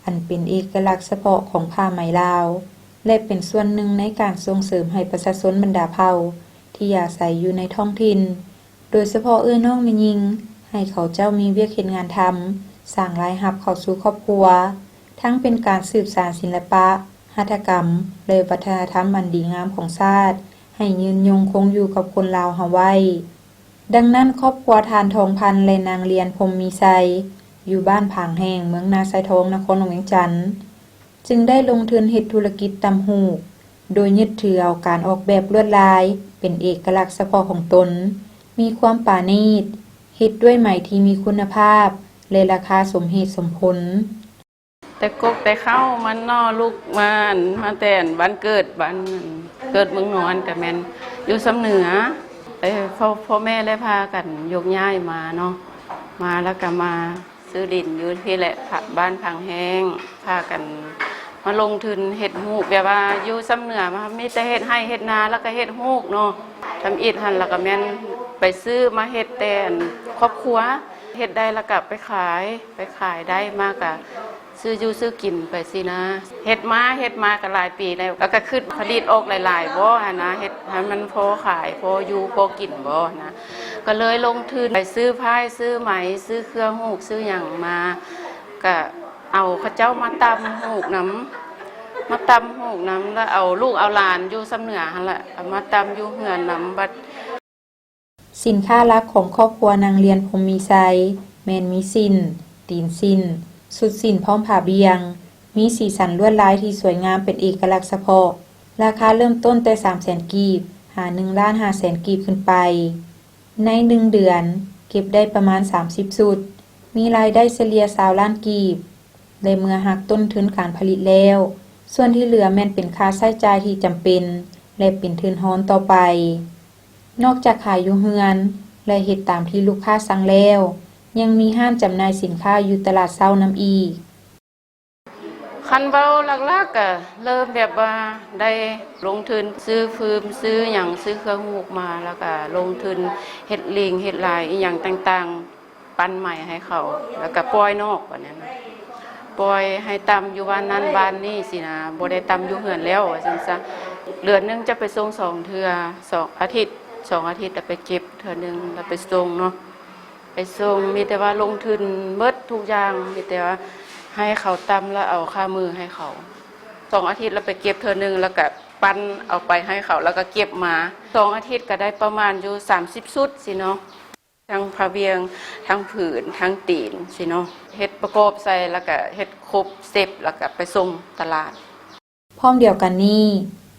ອັນເປັນເອກະລັກສະເພາະຂອງຜ້າໄໝລາວ ແລະ ເປັນສ່ວນໜຶ່ງໃນການສົ່ງເສີມໃຫ້ປະຊາຊົນບັນດາເຜົ່າທີ່ອາໄສຢູ່ໃນທ້ອງຖິ່ນ, ໂດຍສະເພາະເອື້ອຍນ້ອງແມ່ຍິງ, ໃຫ້ເຂົາເຈົ້າມີວຽກເຮັດງານທຳ, ສ້າງລາຍຮັບເຂົ້າສູ່ຄອບຄົວ, ທັງເປັນການສືບສານສິລະປະ, ຫັດຖະກຳ ແລະ ວັດທະນະທຳອັນດີງາມຂອງຊາດ ໃຫ້ຍືນຍົງຄົງຢູ່ກັບຄົນລາວເຮົາໄວ້. ດັ່ງນັ້ນ, ຄອບຄົວທ່ານ ທອງພັນ ແລະ ນາງ ລຽນ ພົມມີໄຊ ຢູ່ບ້ານຜາງແຫ້ງ, ເມືອງນາຊາຍທອງ, ນະຄອນຫຼວງວຽງຈັນ ຈຶ່ງໄດ້ລົງທຶນເຮັດທຸລະກິດຕຳຫູກ, ໂດຍຍຶດຖືເອົາການອອກແບບລວດລາຍເປັນເອກະລັກສະເພາະຂອງຕົນ, ມີຄວາມປານີດ, ເຮັດດ້ວຍໄໝທີ່ມີຄຸນນະພາບ ແລະ ລາຄາສົມເຫດສົມຜົນ. ແຕ່ກົກແຕ່ເຄົ້າມັນເນາະ, ລູກມາ ມາແຕ່ບ້ານເກີດ, ບ້ານເກີດເມືອງນອນ ກະແມ່ນຢູ່ຊຳເໜືອ. ເອີ ພໍ່ ພໍ່ແມ່ໄດ້ພາກັນຍົກຍ້າຍມາເນາະ, ມາແລ້ວກະມາ ຊື້ດິນຢູ່ພີ້ແຫຼະ ບ້ານພັງແຫ້ງ, ພາກັນມາລົງທຶນເຮັດຫູກ ແບບວ່າຢູ່ຊຳເໜືອ ມາມີແຕ່ເຮັດໄຮ່ເຮັດນາ ແລ້ວກະເຮັດຫູກເນາະ. ທຳອິດຫັ້ນ ແລ້ວກະແມ່ນໄປຊື້ມາເຮັດແຕ່ຄອບຄົວ, ເຮັດໄດ້ແລ້ວກະໄປຂາຍ, ໄປຂາຍໄດ້ມາກະຊື້ຢູ່ຊື້ກິນໄປຊີ້ນະ. ເຮັດມາ ເຮັດມາກະຫຼາຍປີແລ້ວ, ແລ້ວກະຄິດຜະລິດອອກຫຼາຍໆບໍ່ຫັ້ນນະ, ເຮັດໃຫ້ມັນພໍຂາຍ ພໍຢູ່ພໍກິນບໍ່ຫັ້ນນະ. ກະເລີຍລົງທຶນໄປຊື້ຝ້າຍ ຊື້ໄໝ ຊື້ເຄື່ອງຫູກ ຊື້ຫຍັງມາ, ກະເອົາເຂົາເຈົ້າມາຕ່ຳຫູກນຳ, ມາຕ່ຳຫູກນຳ ແລ້ວເອົາລູກເອົາຫຼານຢູ່ຊຳເໜືອຫັ້ນແຫຼະ ເອົາມາຕ່ຳຢູ່ເຮືອນນຳ. ບັດ ສິນຄ້າຫຼັກຂອງຄອບຄົວນາງ ລຽນ ພົມມີໄຊ ແມ່ນມີສິ້ນ, ຕີນສິ້ນ, ຊຸດສິ້ນພ້ອມຜ້າບ່ຽງ ມີສີສັນລວດລາຍທີ່ສວຍງາມເປັນເອກະລັກສະເພາະ, ລາຄາເລີ່ມຕົ້ນແຕ່ສາມແສນກີບ ຫາໜຶ່ງລ້ານຫ້າແສນກີບຂຶ້ນໄປ. ໃນໜຶ່ງເດືອນເກັບໄດ້ປະມານສາມສິບຊຸດ, ມີລາຍໄດ້ສະເລ່ຍຊາວລ້ານກີບ ແລະ ເມື່ອຫັກຕົ້ນທຶນການຜະລິດແລ້ວ, ສ່ວນທີ່ເຫຼືອແມ່ນເປັນຄ່າໃຊ້ຈ່າຍທີ່ຈຳເປັນ ແລະ ເປັນທຶນຮອນຕໍ່ໄປ. ນອກຈາກຂາຍຢູ່ເຮືອນ ແລະ ເຮັດຕາມທີ່ລູກຄ້າສັ່ງແລ້ວ, ຍັງມີຮ້ານຈຳໜ່າຍສິນຄ້າຢູ່ຕະຫຼາດເຊົ້ານຳອີກ. ຄັນເວົ້າຫຼັກໆ ກະເລີ່ມແບບວ່າໄດ້ລົງທຶນຊື້ຟືມ ຊື້ຫຍັງ ຊື້ເຄື່ອງຫູກມາ ແລ້ວກະລົງທຶນເຮັດລິງເຮັດລາຍອີ່ຫຍັງຕ່າງໆ ປັ້ນໄມ້ໃຫ້ເຂົາ ແລ້ວກະປ່ອຍນອກ ບາດນັ້ນນະ ປ່ອຍໃຫ້ຕຳຢູ່ບ້ານນັ້ນບ້ານນີ້ຊີ້ນະ ບໍ່ໄດ້ຕຳຢູ່ເຮືອນແລ້ວ ວ່າຊັ້ນຊະ. ເດືອນໜຶ່ງຈະໄປສົ່ງສອງເທື່ອ ສອງອາທິດ ສອງອາທິດລະໄປເກັບເທື່ອໜຶ່ງ ລະໄປສົ່ງເນາະ. ໄປສົ່ງ ມີແຕ່ວ່າລົງທຶນໝົດທຸກຢ່າງ ມີແຕ່ວ່າໃຫ້ເຂົາຕຳ ລະເອົາຄ່າມືໃຫ້ເຂົາ. ສອງອາທິດລະໄປເກັບເທື່ອໜຶ່ງ ລະກະປັ້ນເອົາໄປໃຫ້ເຂົາ ລະກະເກັບມາ. ສອງອາທິດກະໄດ້ປະມານຢູ່ສາມສິບຊຸດຊີ້ເນາະ ທັງຜ້າບ່ຽງ ທັງຜືນ ທັງຕີນຊີ້ເນາະ ເຮັດປະກອບໃສ່ ລະກະເຮັດຄົບເຊັດ ລະກະໄປສົ່ງຕະຫຼາດ. ພ້ອມດຽວກັນນີ້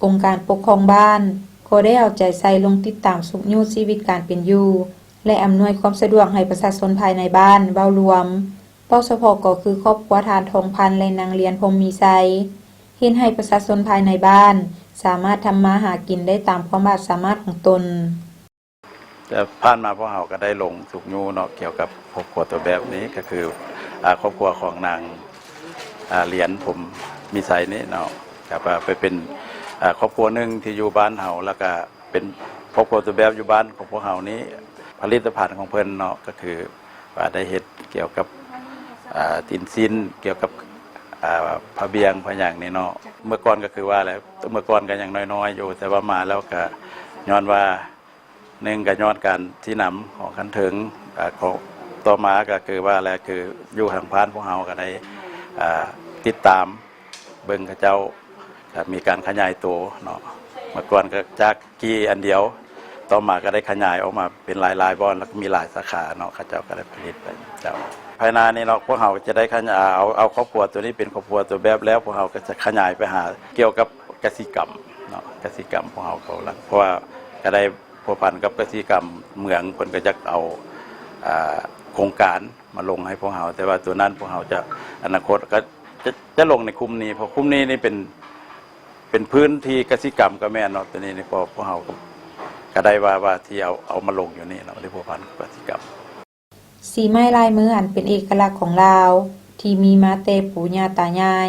ອົງການປົກຄອງບ້ານກໍໄດ້ເອົາໃຈໃສ່ລົງຕິດຕາມຊຸກຍູ້ຊີວິດການເປັນຢູ່ ແລະ ອຳນວຍຄວາມສະດວກໃຫ້ປະຊາຊົນພາຍໃນບ້ານເວົ້າລວມ, ເວົ້າສະເພາະກໍຄືຄອບຄົວທ່ານ ທອງພັນ ແລະ ນາງລຽນ ພົມມີໄຊ, ເຮັດໃຫ້ປະຊາຊົນພາຍໃນບ້ານສາມາດທຳມາຫາກິນໄດ້ຕາມຄວາມອາດສາມາດຂອງຕົນ. ແຕ່ຜ່ານມາພວກເຮົາກໍໄດ້ລົງຊຸກຍູ້ເນາະ ກ່ຽວກັບຄອບຄົວຕົວແບບນີ້ ກໍຄື ອາ ຄອບຄົວຂອງນາງ ອາ ຫຼຽນ ພົມມີໄຊນີ້ເນາະ ກໍວ່າໄປເປັນ ອາ ຄອບຄົວໜຶ່ງທີ່ຢູ່ບ້ານເຮົາ ແລ້ວກໍເປັນຄອບຄົວຕົວແບບຢູ່ບ້ານຂອງພວກເຮົານີ້. ຜະລິດຕະພັນຂອງເພິ່ນເນາະ ກໍຄືວ່າໄດ້ເຮັດກ່ຽວກັບ ອາ ຕີນຊີ້ນ ກ່ຽວກັບ ອາ ຜ້າບ່ຽງ ຜ້າຫຍັງນີ້ເນາະ. ເມື່ອກ່ອນກໍຄືວ່າແຫຼະ ເມື່ອກ່ອນກໍຍັງນ້ອຍໆຢູ່ ແຕ່ວ່າມາແລ້ວກໍຍ້ອນວ່າ ໜຶ່ງກໍຍ້ອນການຊີ້ນຳຂອງຂັ້ນເທິງ ອາ ຂອງ ຕໍ່ມາກໍຄືວ່າແຫຼະ ຄືຢູ່ທາງບ້ານພວກເຮົາກໍໄດ້ ອາ ຕິດຕາມເບິ່ງເຂົາເຈົ້າ ກໍມີການຂະຫຍາຍໂຕເນາະ. ເມື່ອກ່ອນກໍຈາກກີ່ອັນດຽວ ຕໍ່ມາກໍໄດ້ຂະຫຍາຍອອກມາເປັນຫຼາຍໆບ່ອນ ແລ້ວກໍມີຫຼາຍສາຂາເນາະ ເຂົາເຈົ້າກໍໄດ້ຜະລິດໄປເຈົ້າ. ພາຍໜ້ານີ້ເນາະ ພວກເຮົາຈະໄດ້ຂະຫຍາຍ ເອົາ ເອົາຄອບຄົວຕົວນີ້ເປັນຄອບຄົວຕົວແບບແລ້ວ ພວກເຮົາກໍຈະຂະຫຍາຍໄປຫາກ່ຽວກັບກະສິກຳເນາະ ກະສິກຳພວກເຮົາກໍກຳລັງ ເພາະວ່າກໍໄດ້ ພົວພັນກັບກະສິກຳເມືອງ ເພິ່ນກໍຢາກເອົາ ອາ ໂຄງການມາລົງໃຫ້ພວກເຮົາ ແຕ່ວ່າຕົວນັ້ນພວກເຮົາຈະ ອະນາຄົດກໍຈະ ຈະລົງໃນກຸ່ມນີ້ ເພາະກຸ່ມນີ້ນີ້ເປັນ ເປັນພື້ນທີ່ກະສິກຳກໍແມ່ນເນາະ ຕົວນີ້ນີ້ ພວກ ພວກເຮົາກໍ ກໍໄດ້ວ່າ ວ່າທີ່ເອົາ ເອົາມາລົງຢູ່ນີ້ເນາະ ທີ່ພົວພັນກັບກະສິກຳ. ສີໄມ້ລາຍມືອັນເປັນເອກະລັກຂອງລາວ ທີ່ມີມາແຕ່ປູ່ຍ່າຕາຍາຍ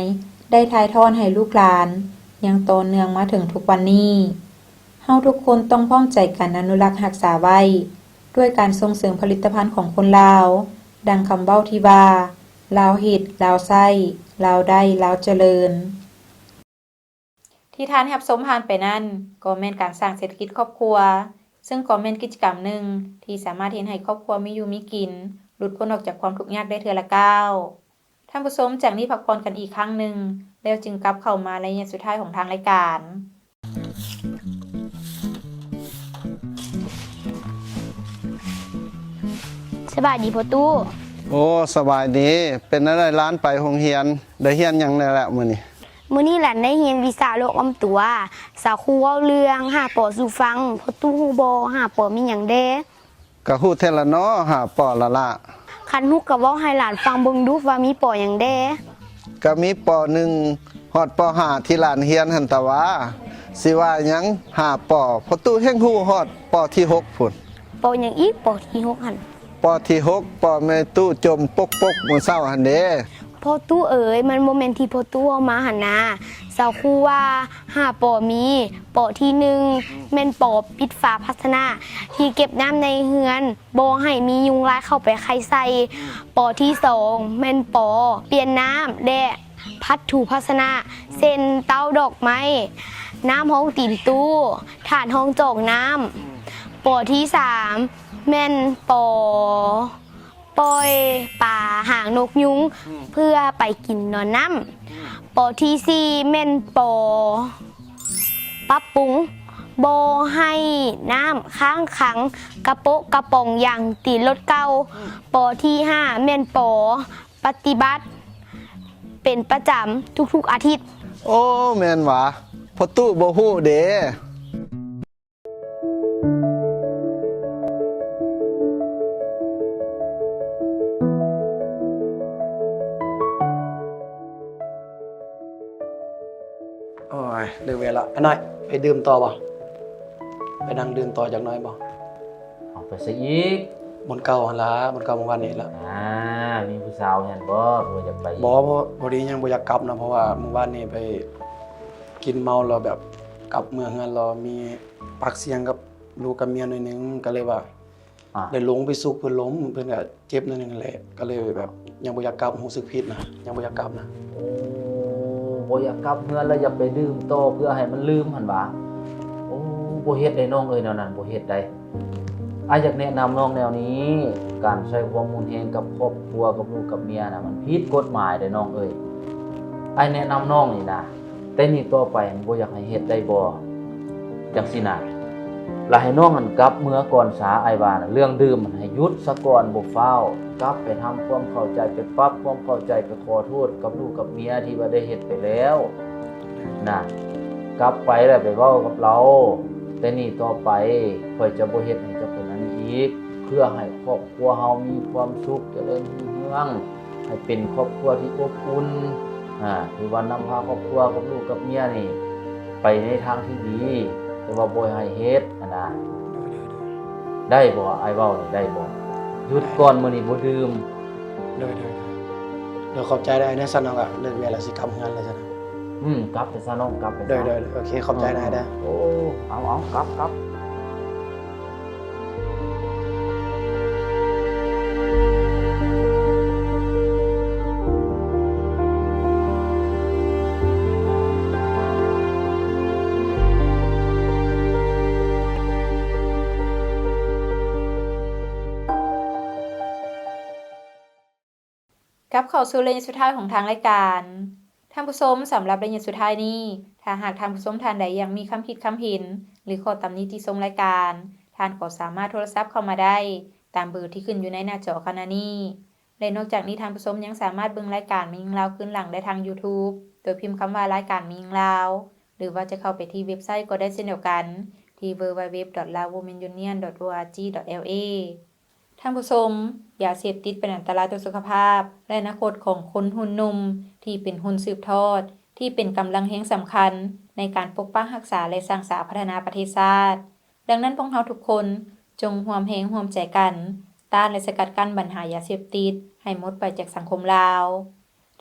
ໄດ້ຖ່າຍທອດໃຫ້ລູກຫຼານ ຍັງຕໍ່ເນື່ອງມາເຖິງທຸກວັນນີ້. ເຮົາທຸກຄົນຕ້ອງພ້ອມໃຈກັນອະນຸລັກຮັກສາໄວ້ ດ້ວຍການສົ່ງເສີມຜະລິດຕະພັນຂອງຄົນລາວ, ດັ່ງຄຳເວົ້າທີ່ວ່າ ລາວເຮັດ, ລາວໃຊ້, ລາວໄດ້, ລາວຈະເລີນ. ທີ່ທ່ານຮັບຊົມຜ່ານໄປນັ້ນ ກໍແມ່ນການສ້າງເສດຖະກິດຄອບຄົວ, ເຊິ່ງກໍແມ່ນກິດຈະກຳໜຶ່ງທີ່ສາມາດເຮັດໃຫ້ຄອບຄົວມີຢູ່ມີກິນ, ຫຼຸດພົ້ນອອກຈາກຄວາມທຸກຍາກໄດ້ເທື່ອລະກ້າວ. ທ່ານຜູ້ຊົມ, ຈາກນີ້ພັກຜ່ອນກັນອີກຄັ້ງໜຶ່ງ ແລ້ວຈຶ່ງກັບເຂົ້າມາໃນໄລຍະສຸດທ້າຍຂອງທາງລາຍການ. ສະບາຍດີພໍ່ຕູ້. ໂອ້ ສະບາຍດີ. ເປັນແນວໃດຫຼານໄປໂຮງຮຽນ? ໄດ້ຮຽນຫຍັງແດ່ລະມື້ນີ້? ມື້ນີ້ຫຼານໄດ້ຮຽນວິຊາໂລກອ້ອມຕົວ. ສາວຄູເວົ້າເລື່ອງຫ້າ ປໍ ສູ່ຟັງ. ພໍ່ຕູ້ຮູ້ບໍ່ ຫ້າ ປໍ ມີຫຍັງແດ່? ກະຮູ້ແທ້ລະເນາະ ຫ້າ ປໍ ລະລະ. ຄັນຮູ້ກະເວົ້າໃຫ້ຫຼານຟັງເບິ່ງດູວ່າມີ ປໍ ຫຍັງແດ່? ກະມີ ປໍ ໜຶ່ງ ຮອດ ປໍ ຫ້າ ທີ່ຫຼານຮຽນຫັ້ນຕະຫວາ. ຊິວ່າຫຍັງ ຫ້າ ປໍ ພໍ່ຕູ້ແຮ່ງຮູ້ຮອດ ປໍ ທີ ຫົກ ພຸ້ນ. ປໍ ຫຍັງອີກ ປໍ ທີ ຫົກ ຫັ້ນ? ປໍ ທີ ຫົກ ປໍ ແມ່ຕູ້ຈົ່ມປົກໆມື້ເຊົ້າຫັ້ນເດ. ພໍ່ຕູ້ເອີຍ ມັນບໍ່ແມ່ນທີ່ພໍ່ຕູ້ເວົ້າມາຫັ້ນນາ. ສາວຄູວ່າ ຫ້າ ປໍ ມີ ປໍ ທີ ໜຶ່ງ ແມ່ນ ປໍ ປິດຝາພາຊະນະທີ່ເກັບນ້ຳໃນເຮືອນ ບໍ່ໃຫ້ມີຍຸງລາຍເຂົ້າໄປໄຂ່ໃສ່. ປໍ ທີ ສອງ ແມ່ນ ປໍ ປ່ຽນນ້ຳ ແລະ ພັດຖູພາຊະນະ ເຊັ່ນ ເຕົ້າດອກໄມ້, ນ້ຳຮອງຕີນຕູ້, ຖາດຮອງຈອກນ້ຳ. ປໍ ທີ ສາມ ແມ່ນ ປໍ ປ່ອຍປາຫາງນົກຍຸງ ອືມ ເພື່ອໄປກິນນອນນ້ຳ. ອືມ ປໍ ທີ ສີ່ ແມ່ນ ປໍ ປັບປຸງ ບໍ່ໃຫ້ນ້ຳຄ້າງຂັງກະໂປະກະປອງຢາງຕີນລົດເກົ່າ. ອືມ ປໍ ທີ ຫ້າ ແມ່ນ ປໍ ປະຕິບັດ ເປັນປະຈຳທຸກໆອາທິດ. ໂອ້ ແມ່ນຫວາ? ພໍ່ຕູ້ບໍ່ຮູ້ເດ. ໂອ້ຍ ເລີກວຽກລະ. ອານ້ອຍ ໄປດື່ມຕໍ່ບໍ່? ໄປນັ່ງດື່ມຕໍ່ຈັກໜ້ອຍບໍ່? ເອົາ ໄປໃສອີກ? ບ່ອນເກົ່າຫັ້ນລະ, ບ່ອນເກົ່າມື້ວານນີ້ລະ. ອ່າ ມີຜູ້ສາວຫັ້ນບໍ່? ບໍ່ຢາກໄປ? ບໍ່, ພໍດີຍັງບໍ່ຢາກກັບນະ, ເພາະວ່າມື້ວານນີ້ໄປກິນເມົາແລ້ວ ແບບກັບເມືອເຮືອນແລ້ວມີປາກສຽງກັບລູກກັບເມຍໜ້ອຍໜຶ່ງ, ກໍເລີຍວ່າ ອ່າ ໄດ້ລົງໄປຊຸກເພິ່ນລົ້ມ, ເພິ່ນກໍເຈັບໜ້ອຍໜຶ່ງແຫຼະ, ກໍເລີຍແບບຍັງບໍ່ຢາກກັບ, ຮູ້ສຶກຜິດນະ, ຍັງບໍ່ຢາກກັບນະ. ໂອ້ ບໍ່ຢາກກັບເຮືອນແລ້ວຢາກໄປດື່ມຕໍ່ເພື່ອໃຫ້ມັນລືມຫັ້ນຫວາ? ໂອ້ ບໍ່ເຮັດໄດ໋ນ້ອງເອີຍ, ແນວນັ້ນບໍ່ເຮັດໄດ໋. ອ້າຍຢາກແນະນຳນ້ອງແນວນີ້, ການໃຊ້ຄວາມຮຸນແຮງກັບຄອບຄົວ, ກັບລູກກັບເມຍນະ, ມັນຜິດກົດໝາຍເດ້ນ້ອງເອີຍ. ອ້າຍແນະນຳນ້ອງນີ້ນະ, ແຕ່ນີ້ຕໍ່ໄປບໍ່ຢາກໃຫ້ເຮັດໄດ້ບໍ່? ຈັ່ງຊີ້ນະ. ລະໃຫ້ນ້ອງຫັ້ນກັບເມືອກ່ອນສາ, ອ້າຍວ່ານະ, ເລື່ອງດື່ມຫັ້ນໃຫ້ຢຸດສາກ່ອນ, ບໍ່ຟ້າວ. ກັບໄປທຳຄວາມເຂົ້າໃຈ, ໄປປັບຄວາມເຂົ້າໃຈ, ໄປຂໍໂທດກັບລູກກັບເມຍທີ່ວ່າໄດ້ເຮັດໄປແລ້ວນະ. ກັບໄປແລ້ວໄປເວົ້າກັບລາວ, ແຕ່ນີ້ຕໍ່ໄປຂ້ອຍຈະບໍ່ເຮັດໃຫ້ເຈົ້າເປັນອັນນີ້ອີກ, ເພື່ອໃຫ້ຄອບຄົວເຮົາມີຄວາມສຸກ, ຈະເລີນຮຸ່ງເຮືອງ. ໃຫ້ເປັນຄອບຄົວທີ່ອົບອຸ່ນ, ອາ ຖືວ່ານຳພາຄອບຄົວກັບລູກກັບເມຍນີ້ໄປໃນທາງທີ່ດີ, ແຕ່ວ່າບໍ່ໃຫ້ເຮັດຫັ້ນນະ. ໂດຍ ໂດຍ ໂດຍ. ໄດ້ບໍ່? ອ້າຍເວົ້ານີ້ໄດ້ບໍ່? ຢຸດກ່ອນ, ມື້ນີ້ບໍ່ດື່ມ. ໂດຍ ໂດຍ ໂດຍ. ໂດຍ ຂອບໃຈຫຼາຍເດີ. ຊັ້ນເຮົາກໍເລີກວຽກແລ້ວ ຊິກັບເຮືອນແລ້ວຊັ້ນ. ອືມ ກັບໄປຊະນ້ອງ, ກັບໄປຊະ. ໂດຍ ໂດຍ ໂດຍ. ໂອເຄ ຂອບໃຈຫຼາຍເດີ. ໂອ້ ເອົາ ເອົາ ກັບ ກັບ. ກັບເຂົ້າສູ່ໄລຍະສຸດທ້າຍຂອງທາງລາຍການ. ທ່ານຜູ້ຊົມ, ສຳລັບໄລຍະສຸດທ້າຍນີ້, ຖ້າຫາກທ່ານຜູ້ຊົມທ່ານໃດຍັງມີຄຳຄິດຄຳເຫັນ ຫຼື ຂໍ້ຕຳໜິຕິຊົມລາຍການ, ທ່ານກໍສາມາດໂທລະສັບເຂົ້າມາໄດ້ຕາມເບີທີ່ຂຶ້ນຢູ່ໃນໜ້າຈໍຂະນະນີ້. ແລະ ນອກຈາກນີ້, ທ່ານຜູ້ຊົມຍັງສາມາດເບິ່ງລາຍການແມ່ຍິງລາວຄືນຫຼັງໄດ້ທາງ YouTube ໂດຍພິມຄຳວ່າ ລາຍການແມ່ຍິງລາວ ຫຼືວ່າຈະເຂົ້າໄປທີ່ເວັບໄຊກໍໄດ້ເຊັ່ນດຽວກັນ ທີ່ www.laowomenunion.org.la. ທ່ານຜູ້ຊົມ, ຢາເສບຕິດເປັນອັນຕະລາຍຕໍ່ສຸຂະພາບ ແລະ ອະນາຄົດຂອງຄົນຮຸ່ນໜຸ່ມ ທີ່ເປັນຮຸ່ນສືບທອດ, ທີ່ເປັນກຳລັງແຮງສຳຄັນໃນການປົກປັກຮັກສາ ແລະ ສ້າງສາພັດທະນາປະເທດຊາດ. ດັ່ງນັ້ນ, ພວກເຮົາທຸກຄົນຈົ່ງຮ່ວມແຮງຮ່ວມໃຈກັນ ຕ້ານ ແລະ ສະກັດກັ້ນບັນຫາຢາເສບຕິດໃຫ້ໝົດໄປຈາກສັງຄົມລາວ.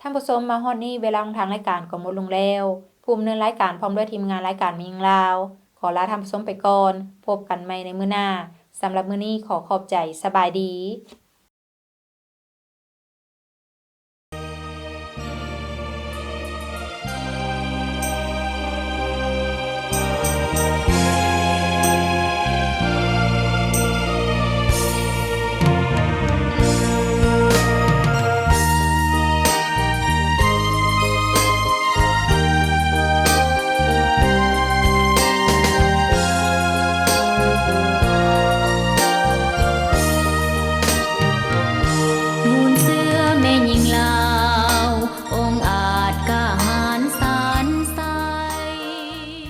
ທ່ານຜູ້ຊົມ, ມາຮອດນີ້ເວລາຂອງທາງລາຍການກໍໝົດລົງແລ້ວ. ຜູ້ດຳເນີນລາຍການພ້ອມດ້ວຍທີມງານລາຍການແມ່ຍິງລາວ ຂໍລາທ່ານຜູ້ຊົມໄປກ່ອນ. ພົບກັນໃໝ່ໃນມື້ໜ້າ. ສຳລັບມື້ນີ້ຂໍຂອບໃຈ. ສະບາຍດີ. ເ